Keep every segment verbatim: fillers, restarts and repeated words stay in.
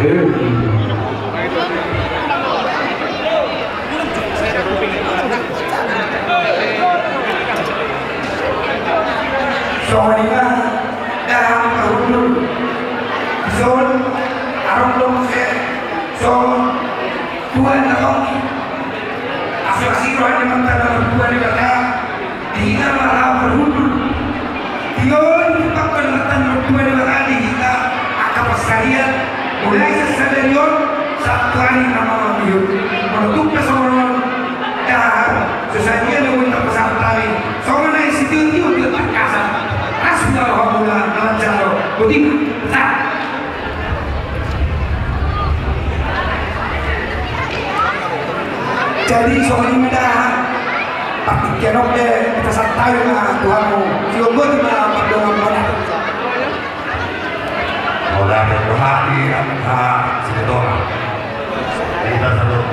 Eh. Songon i ma da hami parhundul. Dison adong do muse songon tua na tongi. Asa asi roha ni amanta na martua Debata di hita ma laho parhundul. Tingki on dipangkon amanta na martua Debata di hita angka pansarian mulai sian sadari on sahat tu ari na mamangihut. Molo tung pe songon on da hami, so sadia do boi tapasahat hami songon na sitio-tio di tangkasan. Ras ma rohamuna na manjalo. Boti ma. Jadi songon i ma da. Partingkian on pe tapasahat hami ma tu hamu. Silombo tu ma pardongan bona. Mauliate ma di hamu, Sibetona. Hita saluhut.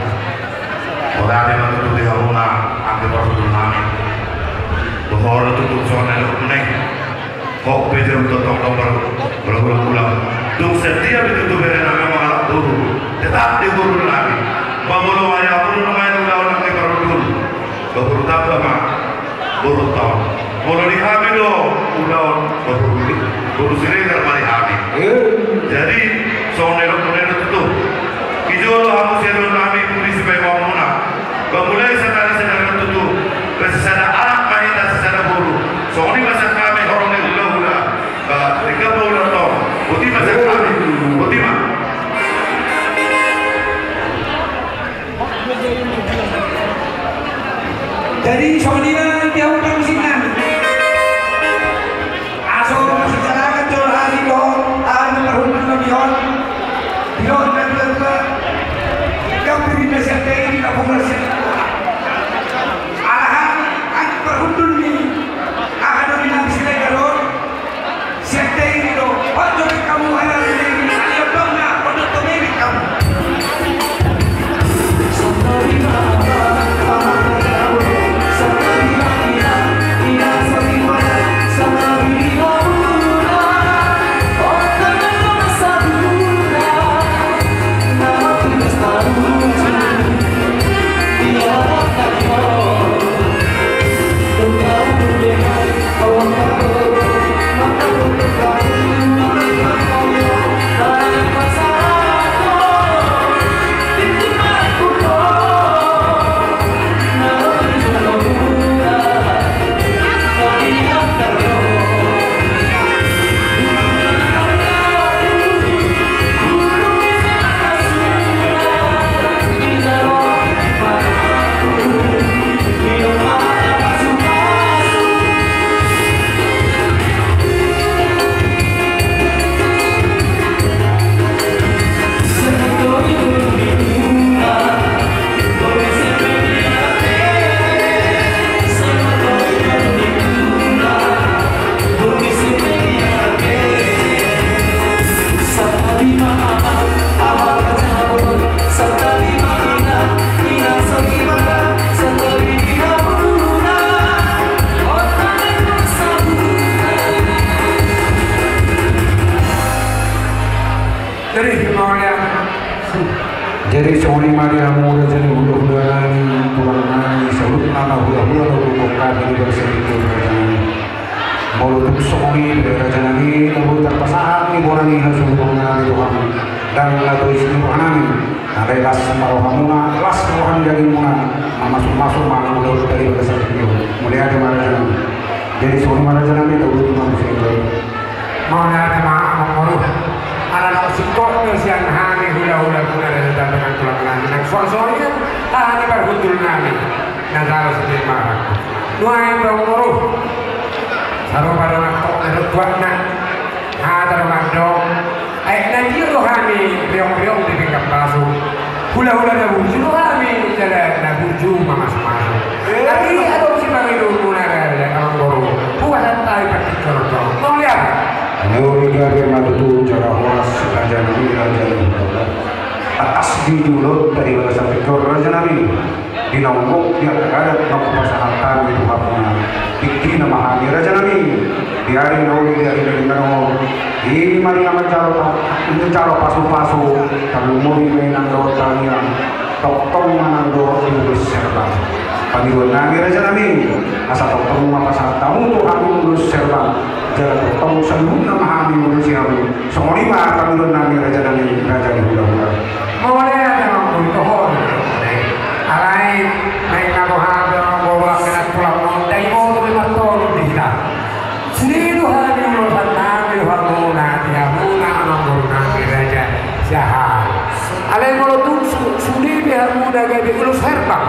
Mauliate ma tutu di hamuna angka parhundul nami. Dohot tutu songon na nidok ni. Hot pe jam tongtong do bar-, bargulang-gulang. Dung sadia pe tutu bere nami mangalap boru. Tetap di boru nami. Ba molo nunga diaturhon nunga ulaon angka parhundul. Ba boru Tamba ma. Boru Taon. Molo di hami do ulaon, ba boru, boru Siregar ma di hami. Eh. Jadi, Dohot na dua-dua, gabe di na sian dairi na bola sian. Alahan, angka parhundul ni, aha do di na Siregar on, sian dairi do, hot do di hamu halak ni dairi, ayo dong na, hot do di hamu. Jadi, mauliate. Jadi, songon i ma di hamu raja ni hulahula nami, tulang nami, saluhutna hulahula na hudokhon hami di bagasan tingki on, raja nami. Molo tung songon i, raja nami, na boi tarpasahat ni bona ni hasuhuton nami tu hamu. Ndang na tois ni roha nami. Alai las ma rohamuna, las roha ni dagingmuna. Mamasuk-masuk ma hamu dohot di bagasan tingki on. Mauliate ma, raja nami. Jadi, songon i ma, raja nami, taboto ma muse. Mauliate ma, amang boru. Ala naung singkop do sian hami hulahula muna, raja nami, tulang nami, nang songon i, aha ni parhundul nami na jalo sude marang. Nuaeng, amang boru. Sarupa do nangkok na dohot tuatna. Hata do mandok. Aek na tio do hami riong-riong di pinggan pasu. Hulahula na burju do hami, jala na burju mamasuk-masuk. Tapi adong sipangidoonmuna, raja, amang boru. Hupasahat hami partingkian on. Mauliate. Mauliate ma tutu, jala horas, raja nami, raja nami. Tangkas di jolo, di bagasan tingki on, raja nami. Di na umgok di angka adat ma hupasahat hami tu hamuna. Tingki na ma hami, raja nami. Di ari na uli, di ari na denggan on. I ma di na manjalo, manjalo pasu-pasu, tarlumobi ma i nang dohot tangiang, tongtong ma nang dohot ulos herbang. Pangidoan nami, raja nami, asa tongtong ma pasahat hamu tu hami ulos herbang, jala tongtong saluhutna ma hami ulosi hamu. Songon i ma pangidoan nami, raja nami, raja ni hulahula. Mauliate, amang boru, toho. Alai naeng na boha pe, amang boru, angka na tulang on, dai boto pe martolu di hita. Sude do hami ulosan nami dohot hamuna, di hamuna amang boru nami, raja Siahaan. Alai molo tung su-, sude pe hamuna gabe ulos herbang,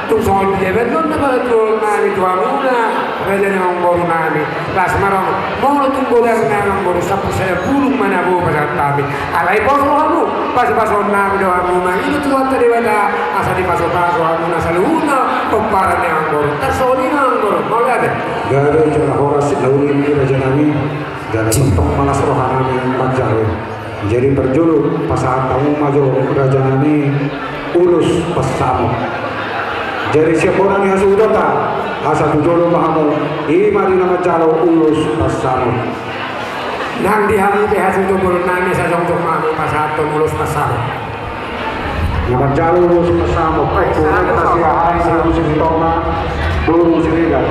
tung songon dia pe annon na patuduhon nami tu hamuna, raja ni amang boru nami. Las ma roha, molo tung godang nami, amang boru, sampulu sada bulung ma na boi pasahat hami. Alai pos rohamu, pasu-pasuon nami do hamu, mangido tu Tuhanta Debata asa dipasupasu hamuna saluhutna pomparan ni amang boru. Tarsongon i ma, amang boru. Mauliate. Gabe jala horas na uli, raja nami. Jala tongtong ma las roha nami manjalo. Jadi parjolo pasahat hamu ma jo, raja nami, ulos pansamot. Jadi sian bona ni hasuhutonta, asa tu jolo ma hamu, i ma di na manjalo ulos pansamot. Nang di hamu pe hasuhuton bolon nami, asa jongjong ma hamu pasahathon ulos pansamot. Na manjalo ulos pansamot, baik, Ompunta Siahaan, Boru Silitonga, Boru Siregar.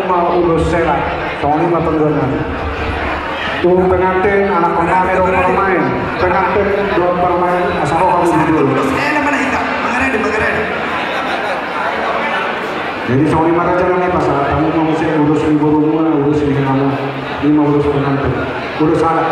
Ma ulos sela, songon i ma tonggonan. Tu pengantin, anak pengantin dohot parumaen, pengantin dohot parumaen, asa roha di dulu. Jadi songon i ma raja nami, pasahat hamu ma muse ulos ni borumuna, ulos ni inamuna, i ma ulos pengantin. Ulos adat.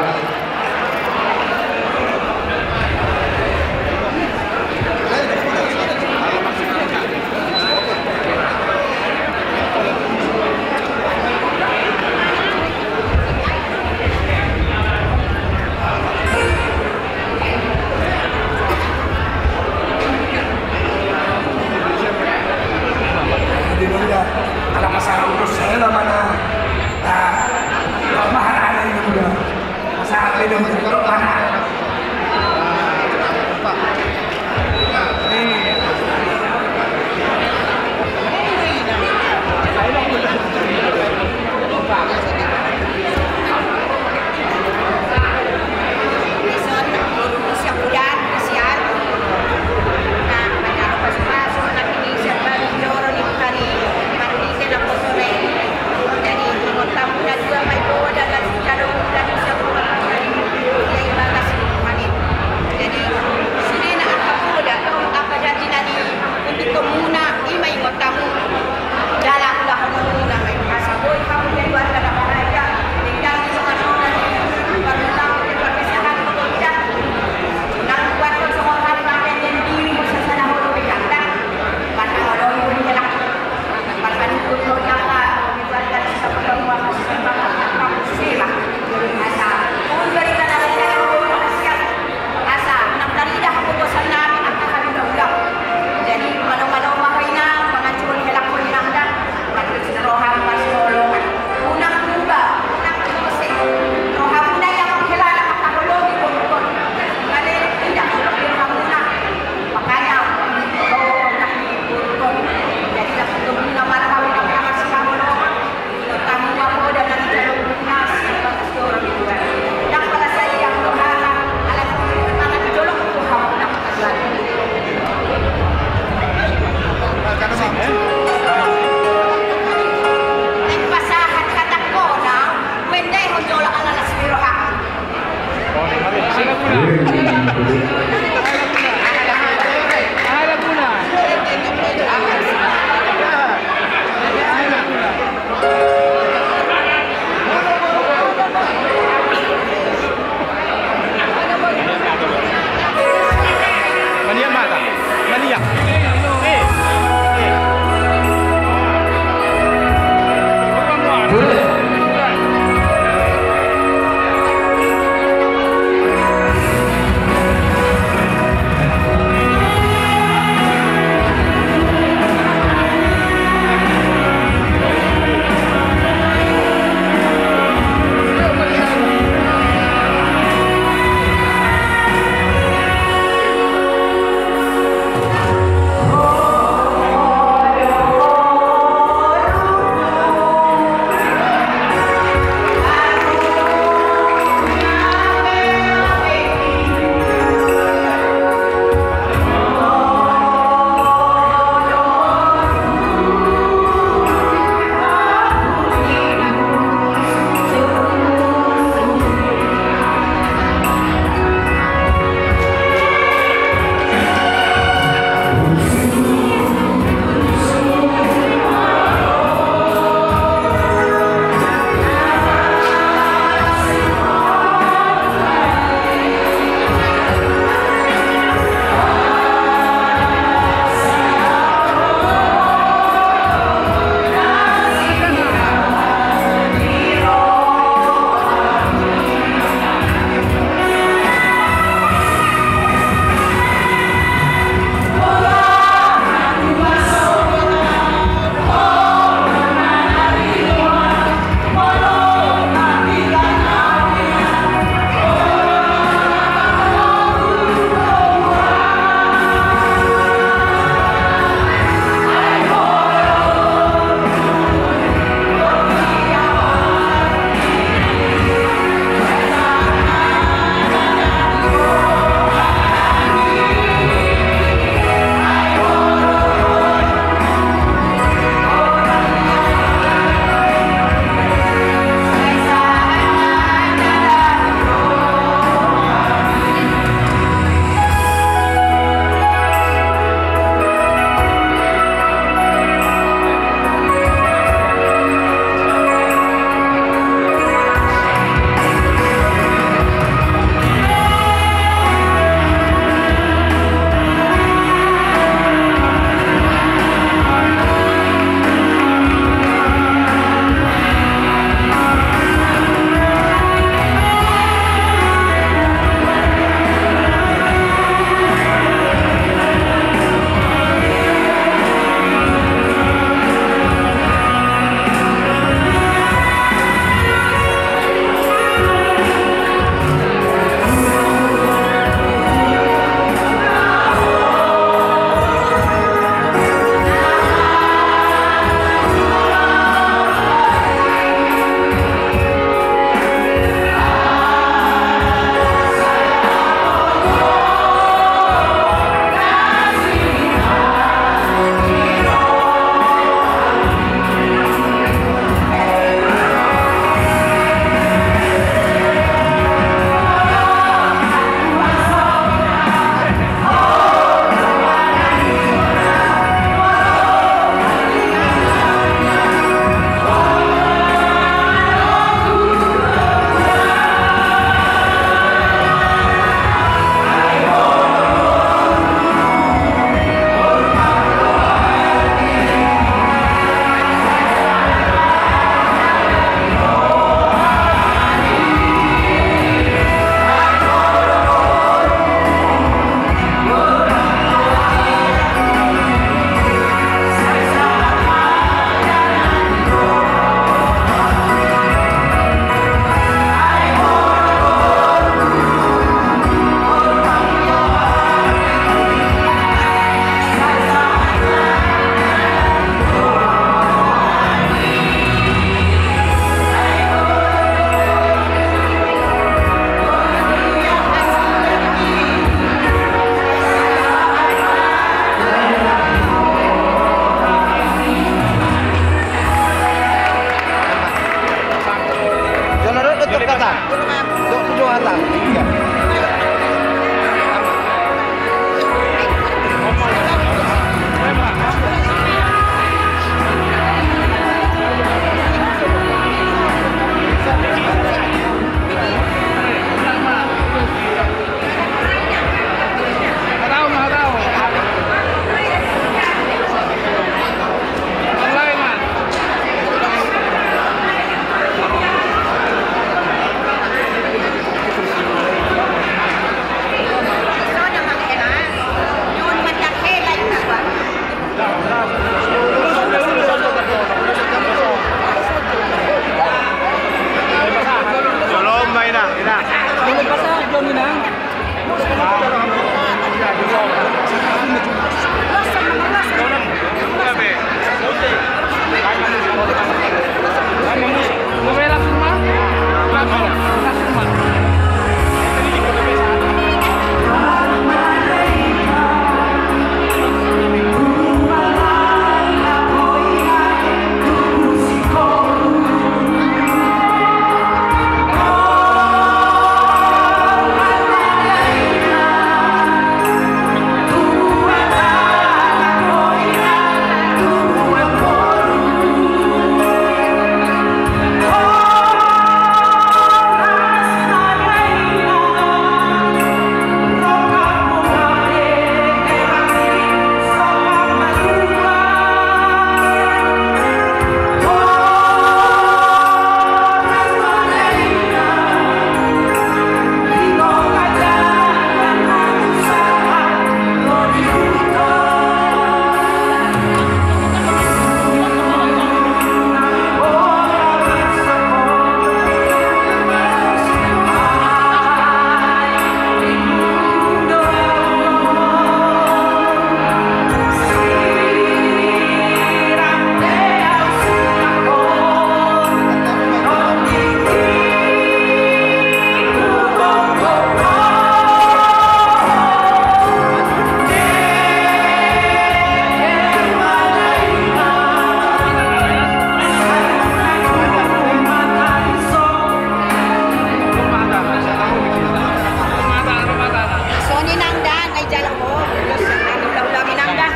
Songon i nang da, na dijalo ho, ulos, anu, hulahula ni nang da.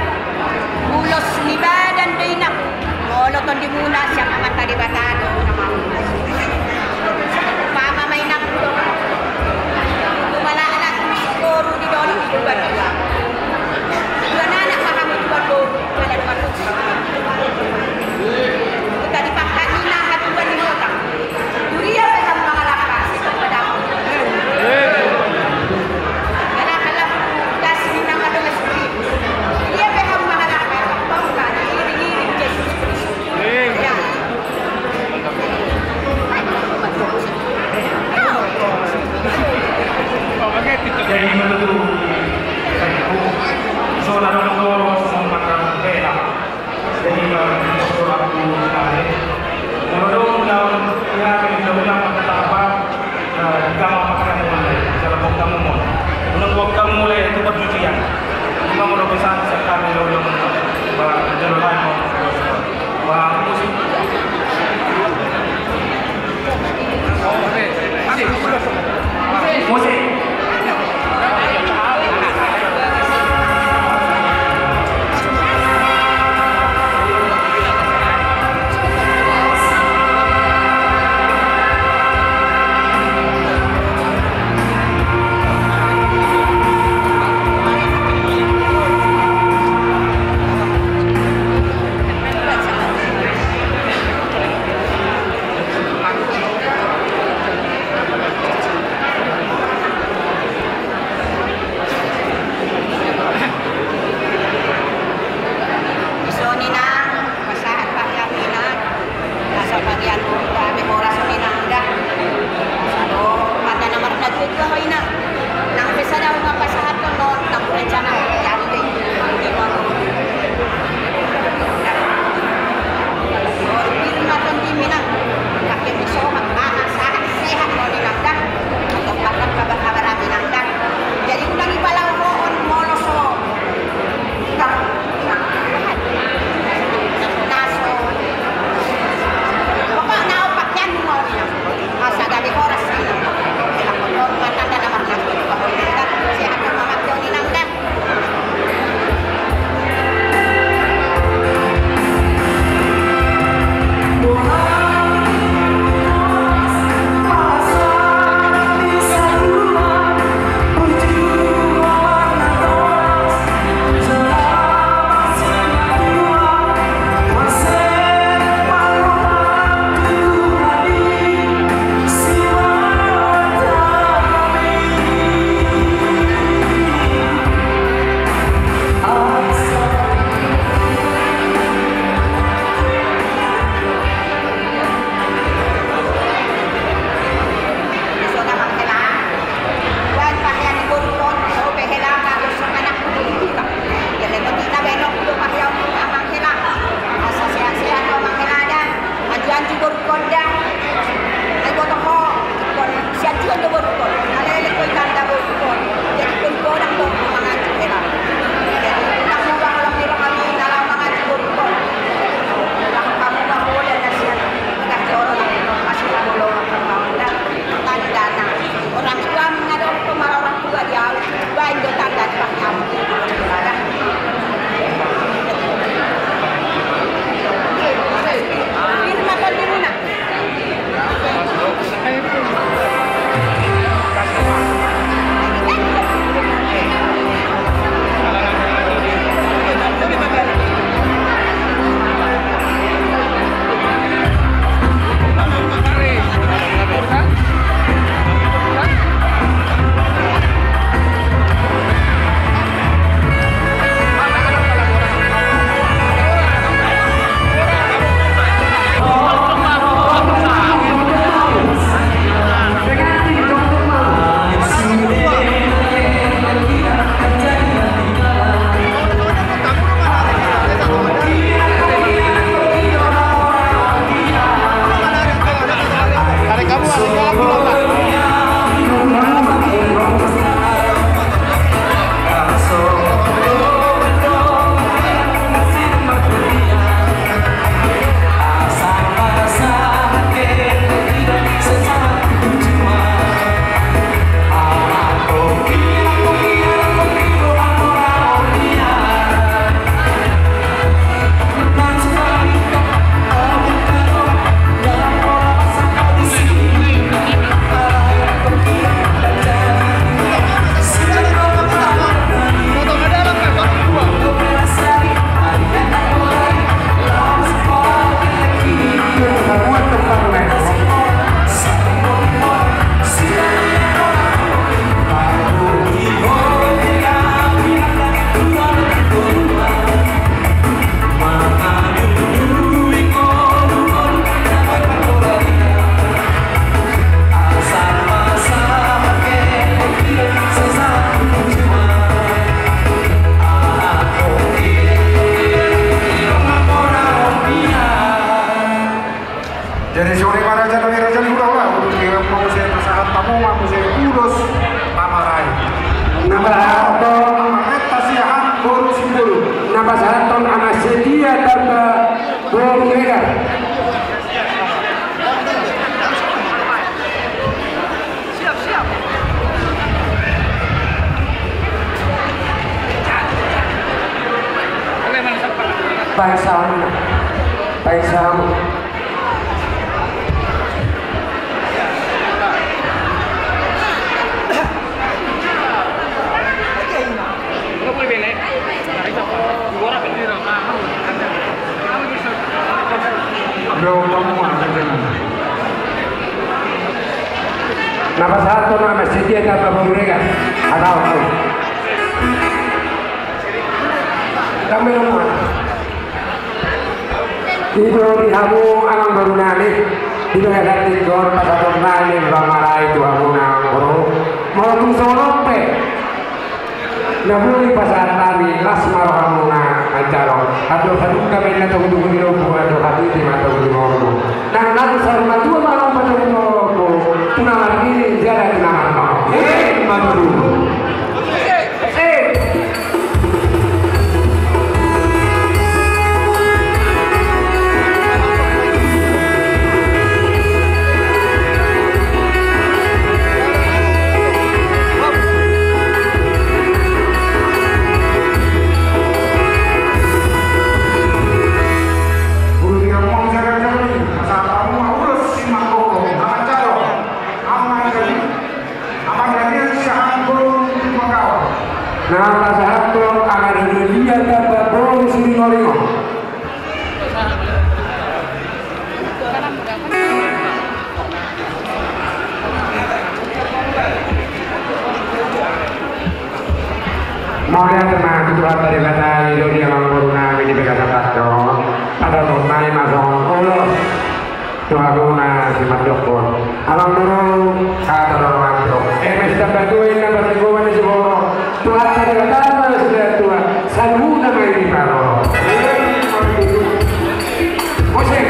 Ulos ni badan do i nang. Molo tondimuna sian Amanta Debata do na maulos. Umpama ma i nang, tu malak-alak, tu siboru di dolok, di luar. Dua anak ma hamu, dua boru, dua anak ma hamu. Huta di pangkat ni na hatuan ni hota. Huria pe hamu mangalangka, sai padamu. Mangalangka las ni na madongan suri. Huria pe hamu mangalangka, tongtong ma diiring-iring Jesus Kristus. Jadi, menurut saya, saudara-saudara semua, maka beda. Jadi, eh, surat ku tadi. Molo dong dalam pihak yang sudah bilang, maka tak apa, eh, di kamar makan mulai, dalam bok tamu mulai. Unang bok tamu mulai, itu perjudian. Cuma molo pesan sekali, lo, lo, ba, jalo lain, ba, musik. Songon i nang, pasahat pahian i nang. Asa bagian dame horas on i nang da. Asa do mata na marnatua-tua ho i nang. Nang pe sada hupasahathon on, nang rencana on, jadi pe. Birna tondimi nang. Pakai musoha, aha, sahat, sehat ma on i nang da. Atau kabar-kabar ami nang da. Jadi unang i palaohoon molo so tar-, na so. Pokokna on pakeanmu ma on i nang. Asa gabe horas i nang. Painsamu, painsamu. Na pasahathon nama setia tamba boru Regar. Atau kau. Kami nama. I do di hamu amang boru nami, di bagasan tingki on pasahaton nami pangarahi tu hamu na amang boru. Molo tung songon on pe na boi pasahat nami, las ma rohamuna manjalo. Andor saduka ma inna togu-togu ni lombu, andor hatiti ma togu ni ngolu. Nang nang saur matua ma roha patogu ni lombu, tu na marnini jala tu na marnono. Ima tutu. Na pasahathon Ama Dodolia tamba boru Siringoringo. Mauliate ma tu Tuhanta Debata, i do di amang boru nami di bagasan tingki on. Pasahaton nami ma songon ulos tu hamuna simandokkon. Amang boru, hata do na mandok. Eme sitambatua inna parlinggoman ni siborok. Tuhanta Debata ma simandokkon. Saluhutna ma i diparorot. Musik.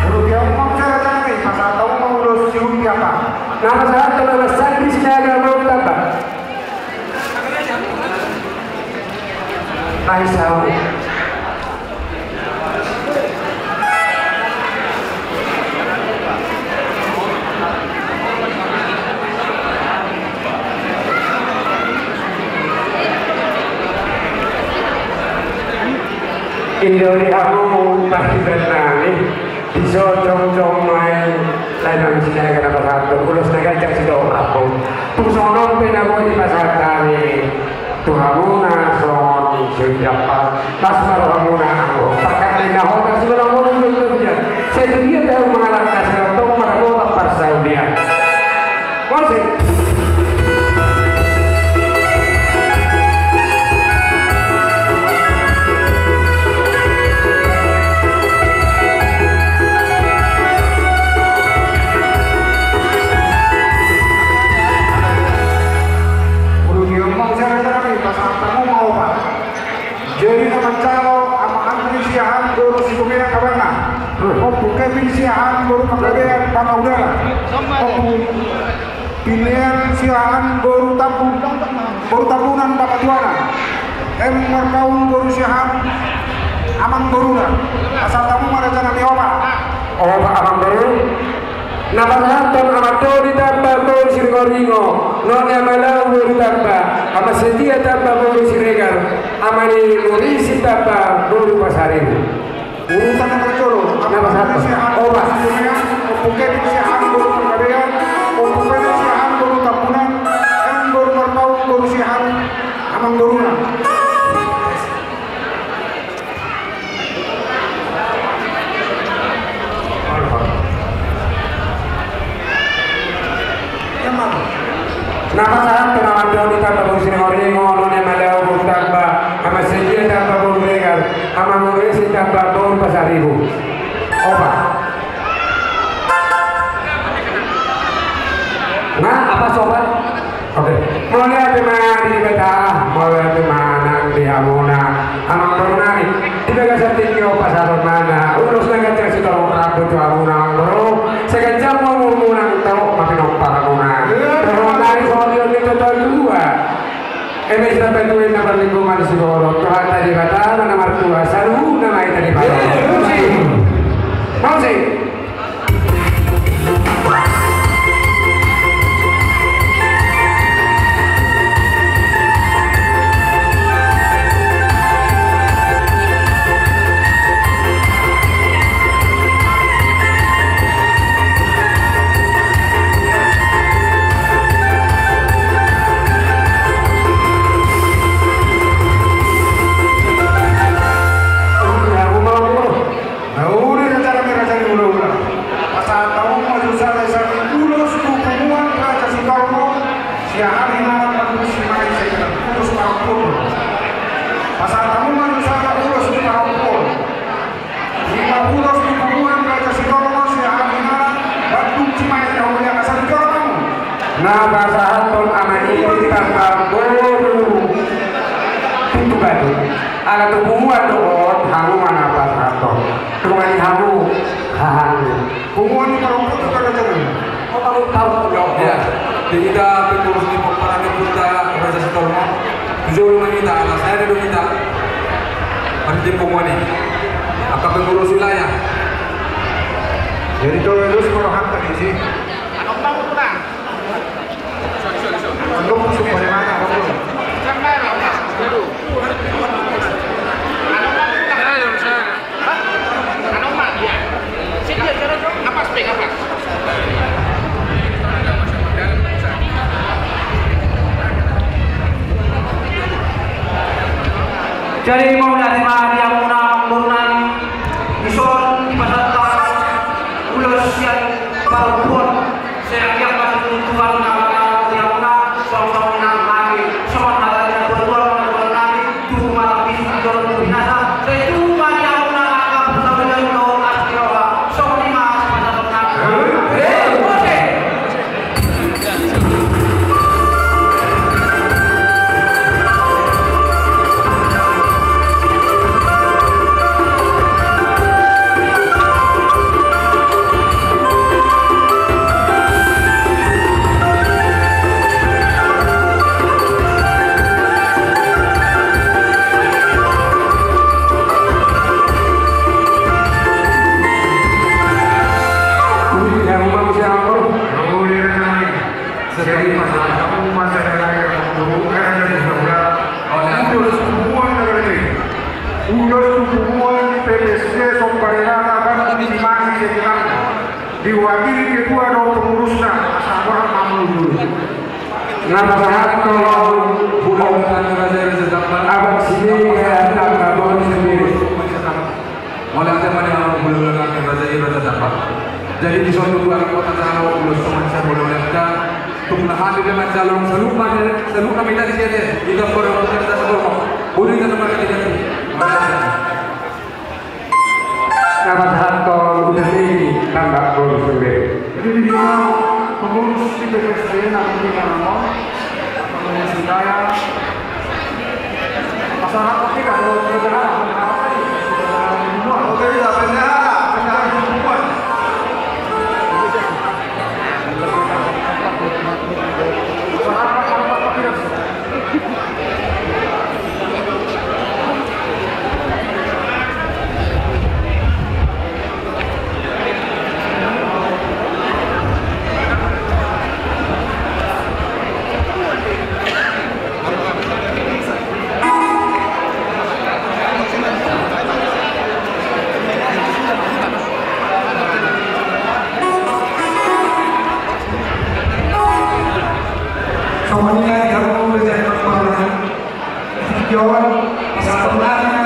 Urupi omong cara tangki, pasahat omong ulos siuti apa? Na pasahat tu nama sandi sinaga mau tamba. Painsamu. I do di hamu parhitean nami. Dison jongjong ma i, lae nami sinaga na pasahathon ulos na ganjang sitorop. Tung songon on pe na boi dipasahat hami tu hamuna songon siuti apa, las ma rohamuna anggo pangkatna na hot, sibola ngolu jolo dia. Sai tu dia tahu mangalangka, sai tong marboto parsaulian. Musik. Urupi omong cara tangki, pasahat hamu ma opat. Jadi na manjalo Ama Andri Siahaan boru Situmorang Abang. Ompu Kevin Siahaan boru Panggabean Banga Udara. Ompu Pinean Siahaan boru Tambu-, boru Tambunan Banga Tuana. M Marpaung boru Siahaan amang boruna. Pasahat hamu ma raja nami opat. Opat amang boru. Na pasahathon Ama Doli tamba boru Siringoringo, noni Ama Lau boru tamba, Ama Setia tamba boru Siregar, Ama ni Murisi tamba boru Pasaribu. Urutan na parjolo, na pasahathon. Opat. Ompu Kevin Siahaan boru Panggabean, Ompu Pene Siahaan boru Tambunan, M boru Marpaung boru Siahaan amang boruna. Na pasahathon Ama Doli tamba boru Siringoringo, noni Ama Lau boru tamba, Ama Setia tamba boru Regar, Ama Murisi tamba boru Pasaribu. Opat. Na, apa sobat? Oke. Mauliate ma di Debata, mauliate ma nang di hamuna amang boru nami. Di bagasan tingki on pasahaton ma na ulos na ganjang sitorop rambu tu hamuna amang boru. Sai ganjang ma umurmuna, tongtong ma pinomparmuna. Dohonon nami songon nidok ni natuatua. Eme sitambatua inna parlinggoman ni siborok, Tuhanta Debata ma na martua, saluhutna ma hita diparorot. Musik. Uli raja nami, raja ni hulahula. Pasahat hamu ma jolo sada-sada ulos tu punguan Raja Sitolngop, Siahaan Hinaran, Bandung Cimahi, Sekitar ulos parompuon. Pasahat hamu ma jolo sada ulos tu parompuon. Lima ulos tu punguan Raja Sitolngop, Siahaan Hinaran, Bandung Cimahi, na humuliakan, asa dijalo hamu. Na pasahathon anak i tamba boru Tutu Batu. Ala tu punguan do on, hamu ma na pasahathon. Dongani hamu hahanggi. Punguan ni parompuon do, raja nami. Oh, parompuon do. Iya. Di hita pengurus ni pomparan ni ompunta Raja Sitolngop. Jolo ma hita, ala sada do hita. Marhite punguan i. Angka pengurus wilayah. Jadi, tolong terus, kalau hak tadi sih. Jadi, mauliate ma di hamuna, amang boru nami, dison dipasahat ulos sian parompuon. Sai anggiat ma tulang na mangalap di hamuna, songon songon nang nami, songon hata ni natuatua, songon nang nami, tubu ma tampis, tubu ma binasa, sai tubu ma di hamuna angka parsaulian dohot asi ni roha, songon i ma sipasahaton nami. Jadi, pasahat hamu ma sada lagi, ulos tu punguan, ulos tu punguan P P S C Sombarerana, Bandung Cimahi, sekitar. Diwakili ketua dohot pengurusna, asa borhat ma mundul. Na pasahathon, abang sini, ya, abang sendiri. Mauliate ma di hamuna hulahula nami, raja i, raja Dapar. Jadi, dison tutu anak kota jalo ulos songon sian hulahulanta. Tung na hami pe manjalo, saluhut ma, saluhut ma hita di sian i. Hita pora, hita saluhut ma. Budi, hita na marga di hati. Na pasahathon udan i, tambak boru sure. Jadi, di hita pengurus di P P S C na di hita nama. Pengurus wilayah. Songon i ma di hamuna, raja ni parompuon. Di on, pasahaton nami ma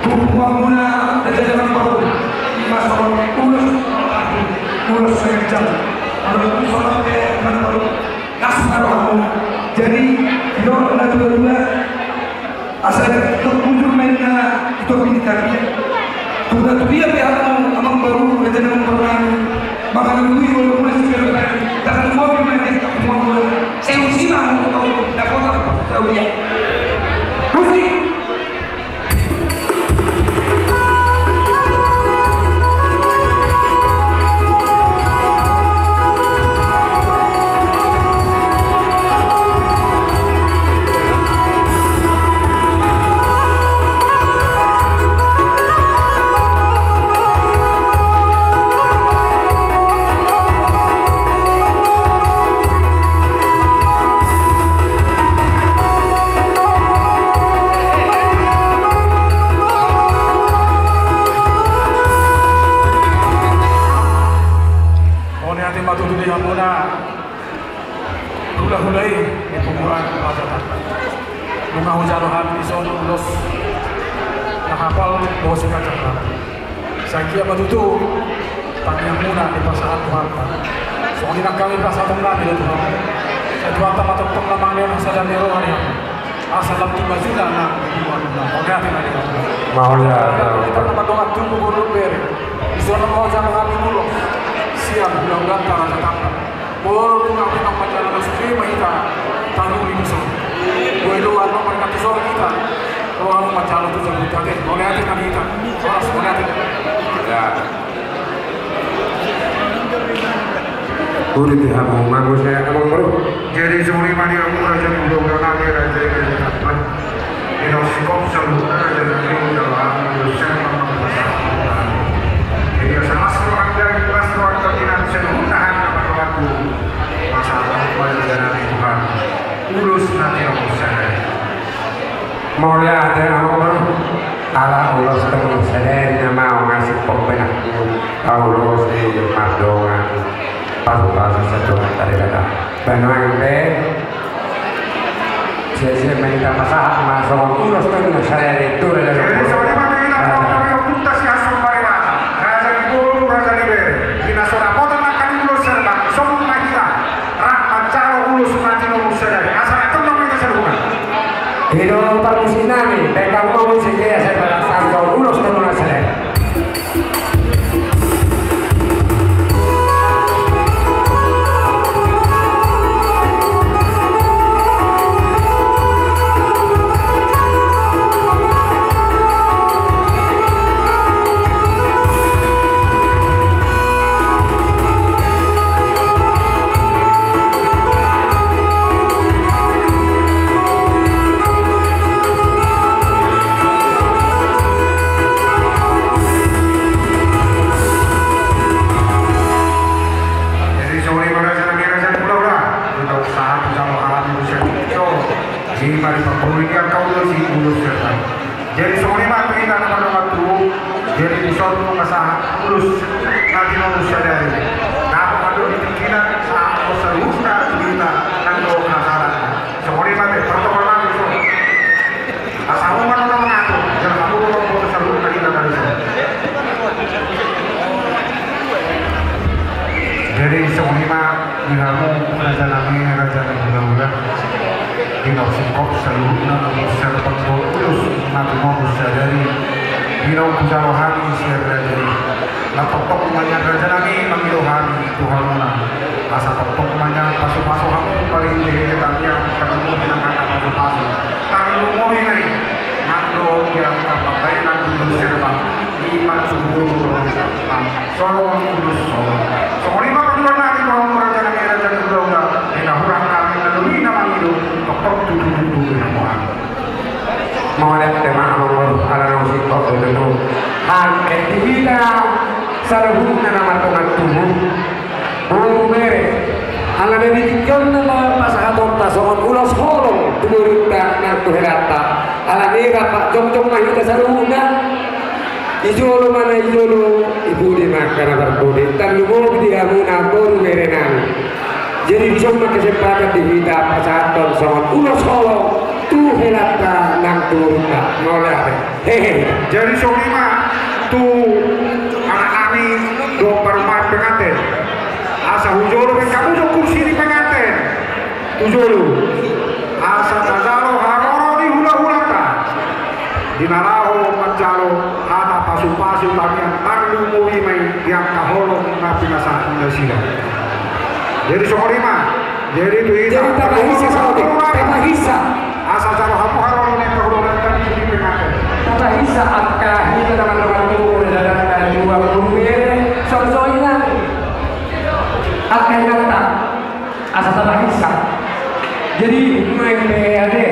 tu punguanmuna, raja ni parompuon. Ima songon ulos, ulos sangejam. Ulos tu songon pe, raja ni parompuon. Langsung ma rohamuna. Jadi, di on, natuatua, asa tok bujur ma inna, ito pinta dia. Tung natuatua pe hamu, amang boru, raja ni amang boru nami. Maka nunggui boru muna sipiro tadi. Tapi mau gimana dia, mau gimana. Saya usi mah, mau tahu, dapat apa, tahu dia. Musik. Nunga hujalo hami dison ulos na hapal bosi kacang hami. Sai anggiat ma tutu tangiangmuna dipasahat Tuhanta. Songon i nang hami pasahaton nami do tu Ho. Sai Tuhanta ma tongtong na mangalehon hasadaon ni roha di hami. Asa lam tumajuna nang di hami. Mauliate ma di Ho. Mauliate. Hita na mardongan tubu boru dohot bere. Dison nunga hujalo hami ulos sian hulahulanta Raja Tampak. Molo tung hami nunga manjalo na sude ma hita tanuli dison. Boi do annon marganti sore hita. Ro hamu manjalo tu jabu ate. Mauliate ma di hita. Horas, mauliate. Ya. Uli di hamu, mangusaya amang boru. Jadi songon i ma di hamu raja ni hulahula nami, raja ni raja Tampak. Di naung singkop saluhutna, jadi di dalam ulos sian pangkatasa. Jadi asa las rohanta, las rohanta di na saluhutna hami na mardongan tubu. Pasahat ma di raja nami Tuhan. Ulos na tinomu sadari. Mauliate amang boru. Ala ulos tinomu sadari na mau ngasip pembenakku. Paulos di mardongan. Pasupasu sian Tuhanta Debata. Baen ma be. Sia-sia ma hita pasahat ma songon ulos tinomu sadari tu raja. Jadi songon i ma hita, ah, pasahat ma tu si Hasum Pariban, raja ni boru, raja ni bere. Di na so dapotan nangkin ulos serba, songon i ma hita rap manjalo ulos na tinomu sadari. Asa na tondong hita saluhutna. I do parmusik nami, baen hamu ma musik i asa pasahat ulos tinomu sadari. Jadi songon i ma raja nami, raja ni hulahula. Hita usaha tu jalo hami usia tu. Jadi padi pampului dia kau tu si ulos serta. Jadi songon i ma tu hita na mardongan tubu. Jadi dison nunga sahat ulos na tinomu sadari. Dapot ma do di tingkina sahat saluhutna tu hita nang dohot hasahatan. Songon i ma be, protokol nami dison. Asa hamu ma na mangatur, jala hamu do na mangatur saluhutna hita na dison. Jadi songon i ma di hamu raja nami, raja ni hulahula. Di naung singkop saluhutna ulos serba dohot ulos na tinomu sadari. Di naung hujalo hami sian raja i. Lam tongtong ma nian raja nami mangido hami tu hamuna. Asa tongtong ma nian pasupasu hamu paling di hita nian, tarlumobi nang angka pasupasu. Tarlumobi nai nang dohot di angka pambahenan ulos serba. Ima tu boru dohot Tampak. Songon ulos songon. Songon i ma pangidoan nami tu hamu raja nami, raja ni hulahula. Di na hurang hami na lobi na mangido. Tongtong tutu tutu di hamu. Mauliate ma amang boru, ala naung singkop do tutu. Hape di hita saluhutna na mardongan tubu. Boru bere. Ala na di tingki on na pasahatonta songon ulos holong tu borunta nang tu helanta. Ala ni i rap jongjong ma hita saluhutna. Di jolo ma na di jolo, di pudi ma angka na parpudi. Tarlumobi di hamuna boru bere nami. Jadi dison ma kesempatan di hita pasahathon songon ulos holong tu helanta nang tu borunta. Mauliate. Hehe. Jadi songon i ma tu anak nami dohot parumaen penganten. Asa tu jolo baen hamu jo kursi ni penganten. Tu jolo. Asa tajalo haroro ni hulahulanta. Di na laho manjalo hata pasupasu tangiang, tarlumobi ma i di angka holong na pinasahat nasida. Jadi songon i ma. Jadi tu hita. Jadi tapahisa saotik, tapahisa. Asa jalo hamu haroro ni hulahulanta di penganten. Tapahisa angka hita na mardongan tubu na dua pulu bere. Songon i ma. Angka hita. Asa tapahisa. Jadi nuaeng pe ate,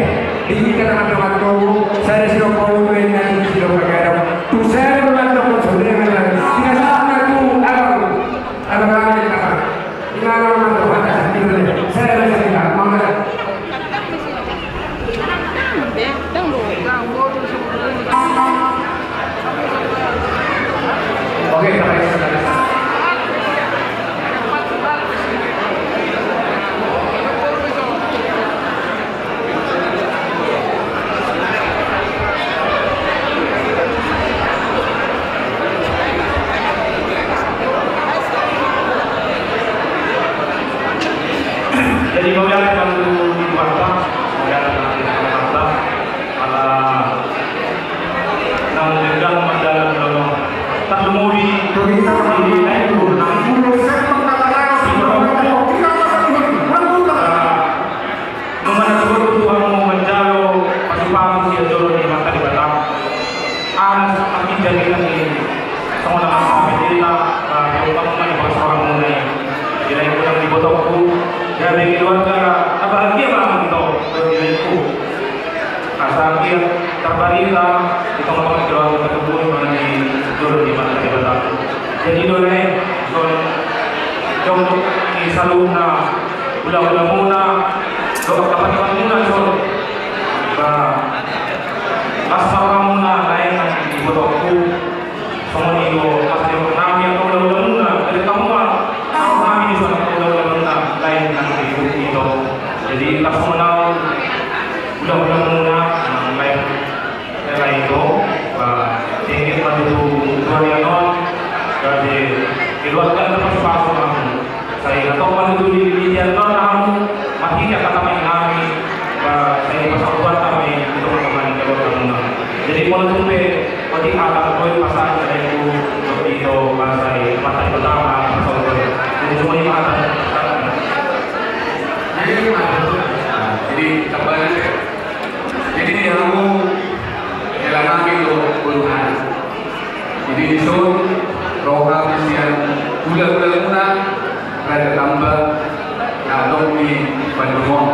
di hita na mardongan tubu, sada sidok paulu, nuaeng na sidok pagadok. Tu sada mardongan tubu, sada mardongan tubu. Di na sahat ma tu abang, abang, abang, abang. Di na mardongan tubu, sada mardongan tubu. Oke, baik. Tarbarita di tongatonga ni keluarga, ketemu di mana di dulu di mana di Batam. Jadi dole, dole, jong di saluhutna hulahula muna, dohot kapatipan muna, jong. Ba, pas mama muna, lain di fotoku. Songon i do, pas di nami angka hulahula muna, dari kamu mah, nami di sana hulahula muna, lain nang di bukti do. Jadi, pas songon au, hulahula muna, lain, lain do, ba, tinggi pada tu, tu hari anon, jadi, keluarga ada pas-pas sama. Sai hatop ma tutu di, di tian non hamu, marhite hata nami, ba, sai pasabuan nami, di tongatonga ni keluarga muna. Jadi, molo tung pe, otik hata, boi pasahat, sai tu, di do, ba, sai, mata di pertama, pasabuan. Jadi, cuma lima hata. Jadi, tambah aja. Jadi, di hamu, hela nami do, ulungan. Jadi dison, roha sian hulahula muna, Raja Tamba, na adong di Bandung on.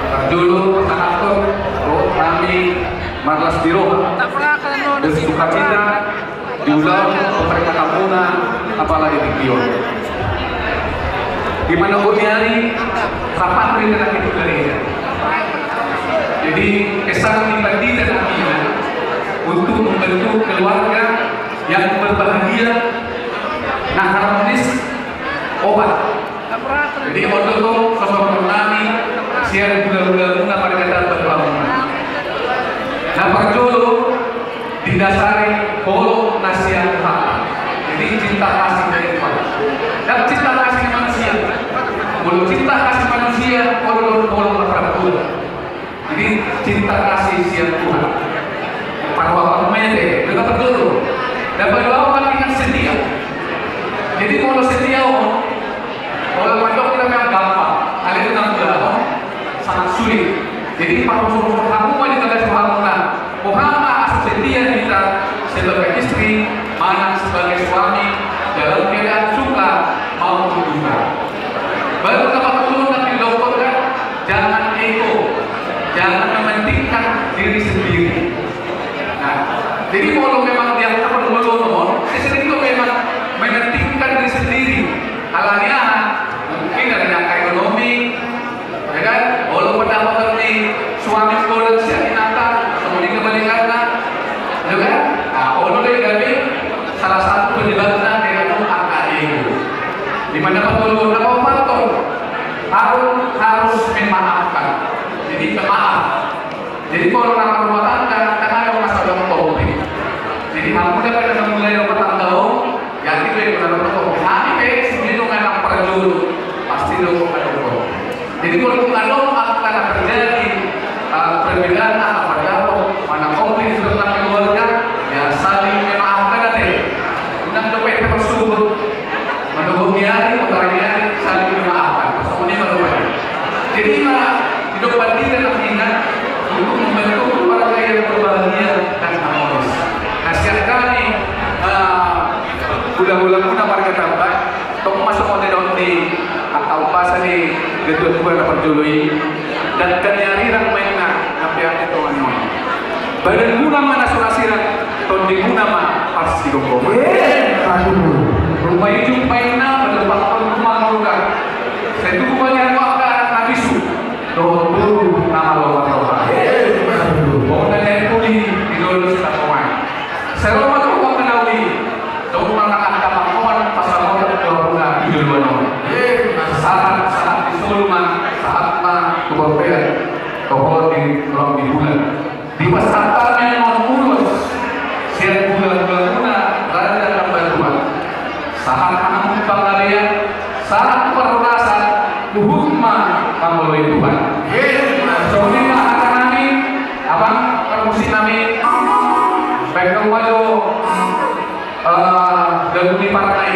Parjolo, pasahathon, roha nami, marlas ni roha. Bersukacita, di ulaon, pemberangkatan muna, apalagi di tingki on. Di mana kami hari, rapat di tengah itu dari. Jadi, kesan di pandita nami, untuk membentuk keluarga yang berbahagia, na harmonis, opat. Jadi, on do tong, sosok nami, sian hulahula muna, pargata bapakmuna. Na parjolo, didasari holong na sian Tuhan. Jadi, cinta kasih dari Tuhan. Dan cinta kasih manusia. Molo cinta kasih manusia, holong, holong na parjolo. Jadi, cinta kasih sian Tuhan. Parroha parumaen de, na parjolo. Na paduahon, hubungan setia. Jadi, molo setia on, molo mandok kita memang gampang. Alai nang ulaon, sangat sulit. Jadi, parroha-roha hamu ma di tengah rohamuna. Boha ma asa setia hita sebagai istri, manang sebagai suami, dalam keadaan suka maupun duka. Baru na patoluhon na didok on kan, jangan ego, jangan mementingkan diri sendiri. Nah, jadi molo memang di angka parngoluon on, sesering do memang mementingkan diri sendiri. Alani aha, mungkin dari angka ekonomi, ya kan? Olo pendapatan ni suami, olo sian inanta, songon i kebalikanna, ya kan? Nah, olo do i gabe salah satu penyebabna dengan angka ego. Di mana patoluhon, na paopathon, harus, harus memaafkan. Jadi pemaaf. Jadi molo na marrumah tangga, kan adong masalah konflik. Jadi hamu da pada memulai rumah tangga on, jadi gue pernah bertemu. Hami pe, sebenarnya nunga nang parjolo, pasti do adong konflik. Jadi molo tung adong angka na terjadi, eh, perbedaan, apa, apa, mana konflik di dalam keluarga, ya saling memaafkan aja. Unang dope tersulut. Manogot ni ari, manogot ni ari, saling memaafkan. Songon i ma rupani. Jadi ima, didok pandita nangkiningan, untuk membentuk keluarga yang berbahagia dan harmonis. Nah, sian hami, eh, hulahula muna marga Tamba, tong ma songon na nidok ni angka umpasa ni natuatua na parjolo i, dangka ni arirang ma inna, na peak di tonga ni on. Badanmuna ma na so na sirang, tondimuna ma parsigomgoman. Eh, aduh. Ruma ijuk ma inna, mandompakhon ruma na ruga. Sai tubu ma nian angka anak na bisu, dohot boru na malo marroha. Eh, aduh. Bona nian uli, di dolok sitapongan. Sai ro ma tu angka na uli, dohot ma angka pangomoan, pasamotan tu rohana di joloan on. Eh, sahat, sahat di solu ma, sahat ma tu bontean, dohot di rong ni bulan. Dipasahat hami on ulos sian hulahula muna Raja Tambatua. Sahat hamu tu panggabean, sahat tu parhorasan, huhut ma mangoloi Tuhan. Songon i ma hata nami, abang parmusik nami. Baik, kau maju, eh, lagu ni partai.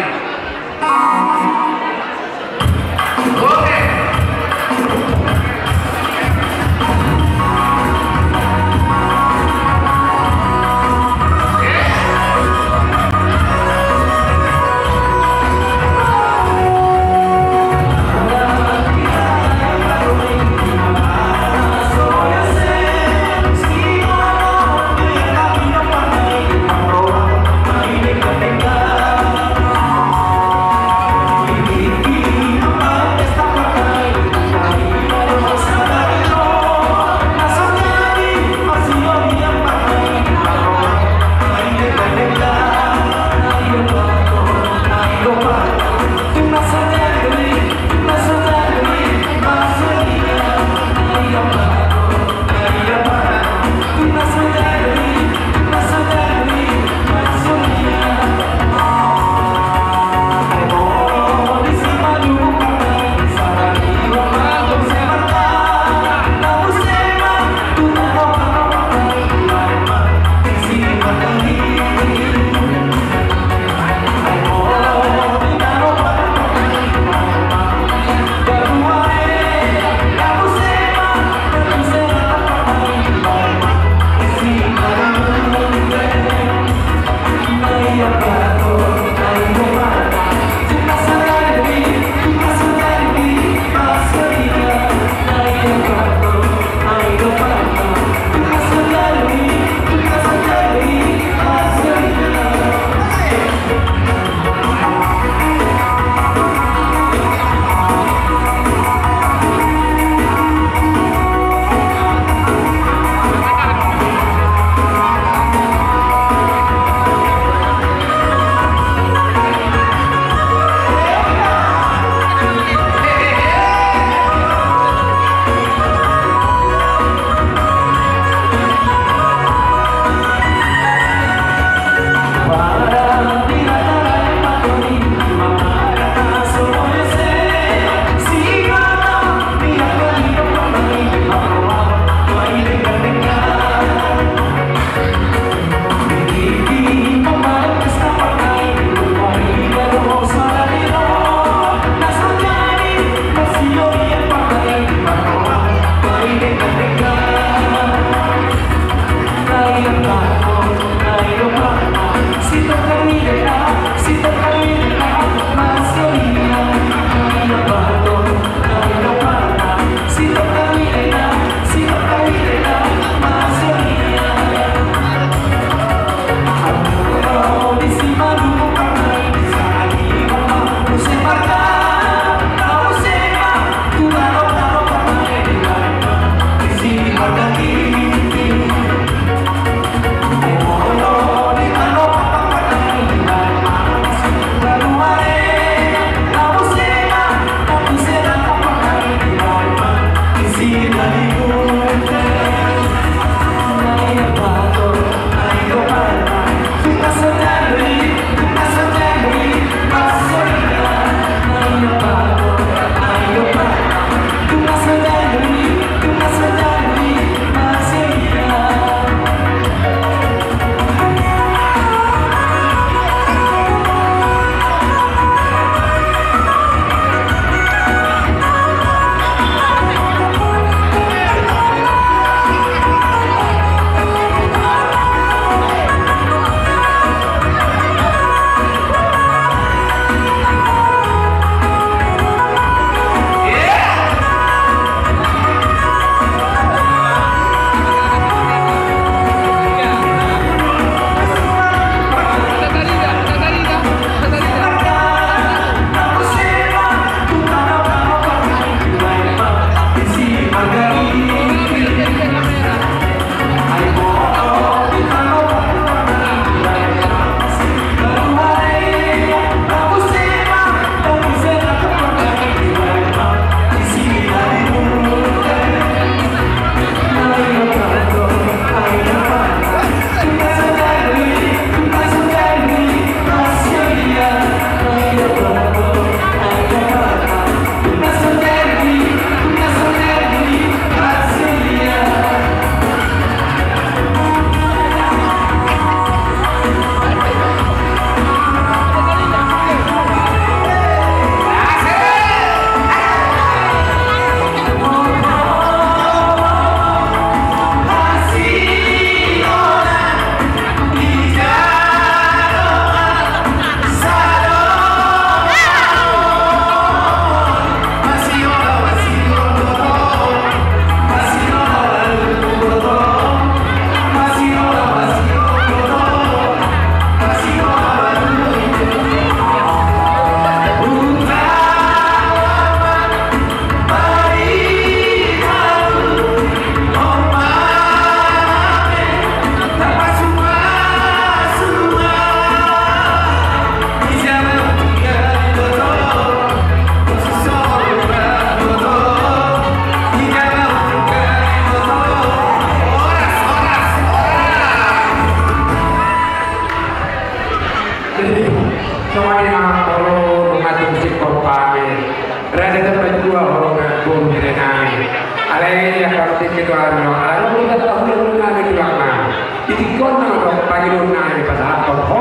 Tuan, ala nunga hita hulahula nami tulang nami. Di tingki on nang do pangidoan nami pasahathon ho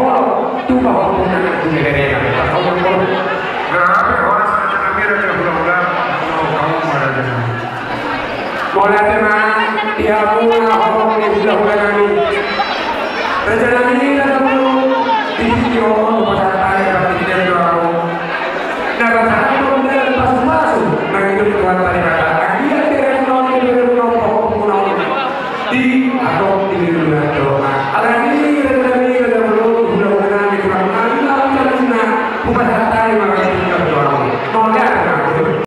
tu pahompu nami tu lelengna. Pasahathon ho. Gabe horas nami raja hulahula. Mauliate ma di hamu na horong ni hulahula nami. Raja nami, raja hulahula. Di tingki on.